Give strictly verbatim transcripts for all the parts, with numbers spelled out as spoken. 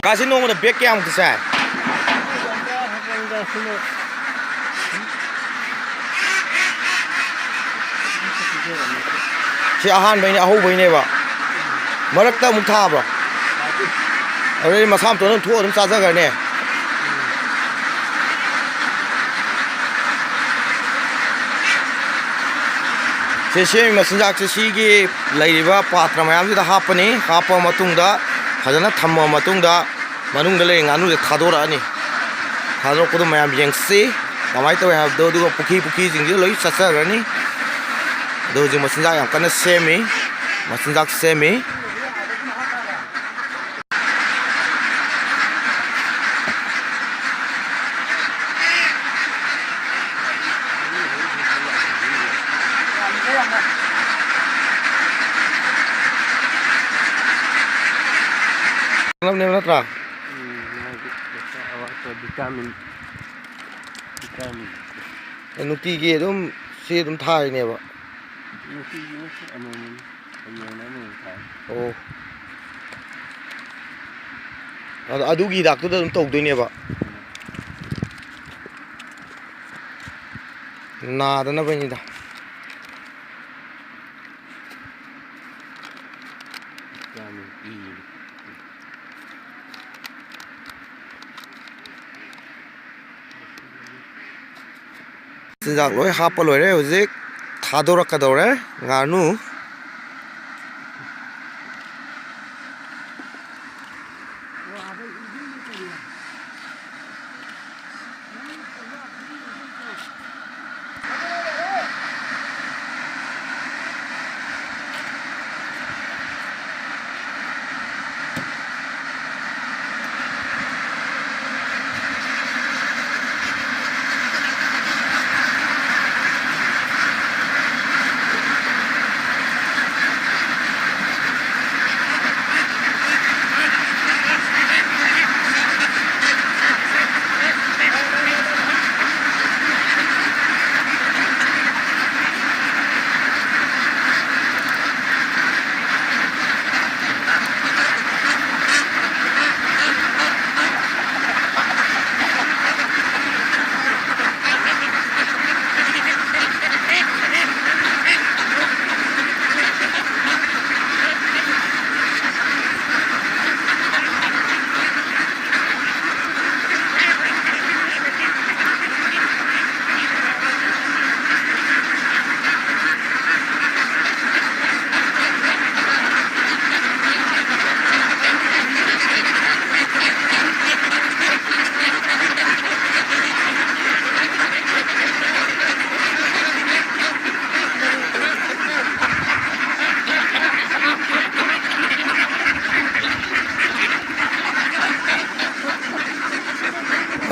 ꯀꯥꯁꯤ ꯅꯣꯡꯃꯗ ꯕꯦꯛ ꯀꯌꯥꯃꯨꯛꯇꯤ ꯆꯥꯏ? ꯁꯤ ꯑꯍꯥꯟꯕꯩꯅꯦ, ꯑꯍꯧꯕꯩꯅꯦꯕ꯫ ꯃꯔꯛꯇ ꯑꯃꯨꯛ ꯊꯥꯕ꯭ꯔꯣ? ꯑꯗꯨꯗꯤ ꯃꯁꯥ ꯃꯇꯣꯟꯗ ꯑꯗꯨꯝ ꯊꯣꯛꯑ ꯑꯗꯨꯝ ꯆꯥꯖꯈ꯭ꯔꯅꯤ꯫ ꯁꯤ ꯁꯦꯝꯃꯤ ꯃꯆꯤꯟꯖꯥꯛꯁꯦ ꯁꯤꯒꯤ ꯂꯩꯔꯤꯕ ꯄꯥꯇ꯭ꯔ ꯃꯌꯥꯝꯁꯤꯗ ꯍꯥꯞꯄꯅꯤ꯫ ꯍꯥꯞꯄ ꯃꯇꯨꯡꯗ ꯐꯖꯅ ꯊꯝꯃꯕ ꯃꯇꯨꯡꯗ ꯃꯅꯨꯡꯗ ꯂꯩꯔꯤ ꯉꯥꯅꯨꯁꯦ ꯊꯥꯗꯣꯔꯛꯑꯅꯤ꯫ ꯊꯥꯗꯣꯔꯛꯄꯗꯣ ꯃꯌꯥꯝ ꯌꯦꯡꯁꯤ ꯀꯃꯥꯏꯅ ꯇꯧꯋꯦ ꯍꯥꯏꯕꯗꯣ꯫ ꯑꯗꯨꯒ ꯄꯨꯈ꯭ꯔꯤ, ꯄꯨꯈ꯭ꯔꯤꯁꯤꯡꯁꯤꯗ ꯂꯣꯏ ꯆꯠꯆꯈ꯭ꯔꯅꯤ꯫ ꯑꯗꯣ ꯍꯧꯖꯤꯛ ꯃꯆꯤꯟꯖꯥꯛ ꯌꯥꯝ ꯀꯟꯅ ꯁꯦꯝꯃꯤ꯫ ꯃꯆꯤꯟꯖꯥꯛ ꯁꯦꯝꯃꯤ꯫ ꯅꯝꯅꯦꯕ ꯅꯠꯇ꯭ꯔꯥ? ꯎꯝ, ꯃꯥꯒꯤ ꯑꯋꯥꯠꯄ ꯚꯤꯇꯥꯃꯤꯟ, ꯚꯤꯇꯥꯃꯤꯟ꯫ ꯑꯦ, ꯅꯨꯡꯇꯤꯒꯤ ꯑꯗꯨꯝ ꯁꯤ ꯑꯗꯨꯝ ꯊꯥꯔꯤꯅꯦꯕ? ꯅꯨꯡꯇꯤꯒꯤ ꯅꯠꯇꯦ, ꯑꯃꯃꯝ, ꯍꯌꯦꯡꯅ ꯑꯃꯃꯝ ꯊꯥꯏ꯫ ꯑꯣ꯫ ꯑꯗ-, ꯑꯗꯨꯒꯤ ꯍꯤꯗꯥꯛꯇꯨꯗ ꯑꯗꯨꯝ ꯇꯧꯗꯣꯏꯅꯦꯕ? ꯎꯝ꯫ ꯅꯥꯗꯅꯕꯅꯤꯗ꯫ Vitamin E. ꯆꯤꯟꯖꯥꯛ ꯂꯣꯏ ꯍꯥꯞꯄ ꯂꯣꯏꯔꯦ, ꯍꯧꯖꯤꯛ ꯊꯥꯗꯣꯔꯛꯀꯗꯧꯔꯦ ꯉꯥꯅꯨ꯫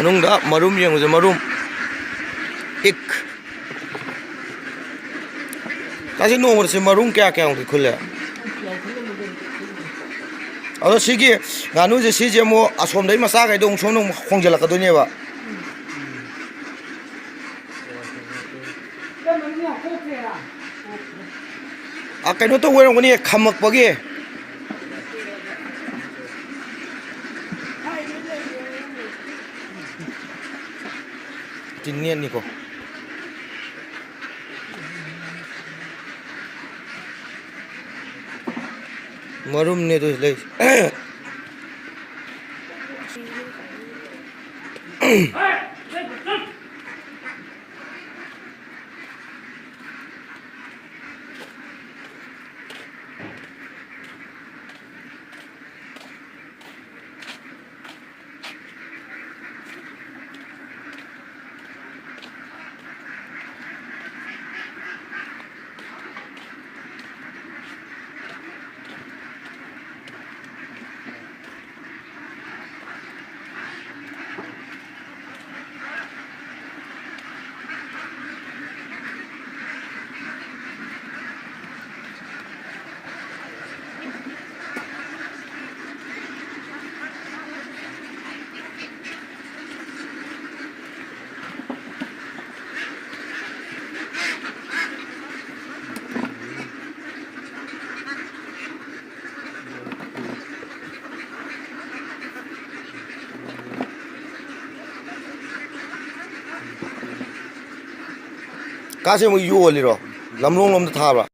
ꯃꯅꯨꯡꯗ ꯃꯔꯨꯝ ꯌꯦꯡꯉꯨꯁꯦ, ꯃꯔꯨꯝ꯫ ꯏꯛ꯫ ꯀꯥꯁꯦ, ꯅꯣꯡꯃꯗ ꯁꯤ ꯃꯔꯨꯝ ꯀꯌꯥ ꯀꯌꯥꯃꯨꯛꯇꯤ ꯈꯨꯜꯂꯦ? ꯑꯗꯣ ꯁꯤꯒꯤ ꯉꯥꯅꯨꯁꯦ, ꯁꯤꯁꯦ ꯑꯃꯨꯛ ꯑꯁꯣꯝꯗꯩ ꯃꯆꯥꯈꯩꯗꯣ ꯑꯃꯨꯛ ꯁꯣꯝꯗ ꯑꯃꯨꯛ ꯍꯣꯡꯖꯤꯜꯂꯛꯀꯗꯣꯏꯅꯦꯕ꯫ ꯑ, ꯀꯩꯅꯣ ꯇꯧꯕ ꯑꯣꯏꯔꯝꯒꯅꯤ, ꯈꯝꯃꯛꯄꯒꯤ꯫ ꯇꯤꯟ ꯅꯦꯠꯅꯤꯀꯣ꯫ ꯃꯔꯨꯝꯅꯦ ꯑꯗꯨ ꯂꯩ꯫ ꯀꯥꯁꯦ ꯑꯃꯨꯛ ꯌꯣꯜꯂꯤꯔꯣ? ꯂꯝꯂꯣꯡ ꯂꯣꯝꯗ ꯊꯥꯕ꯭ꯔꯥ?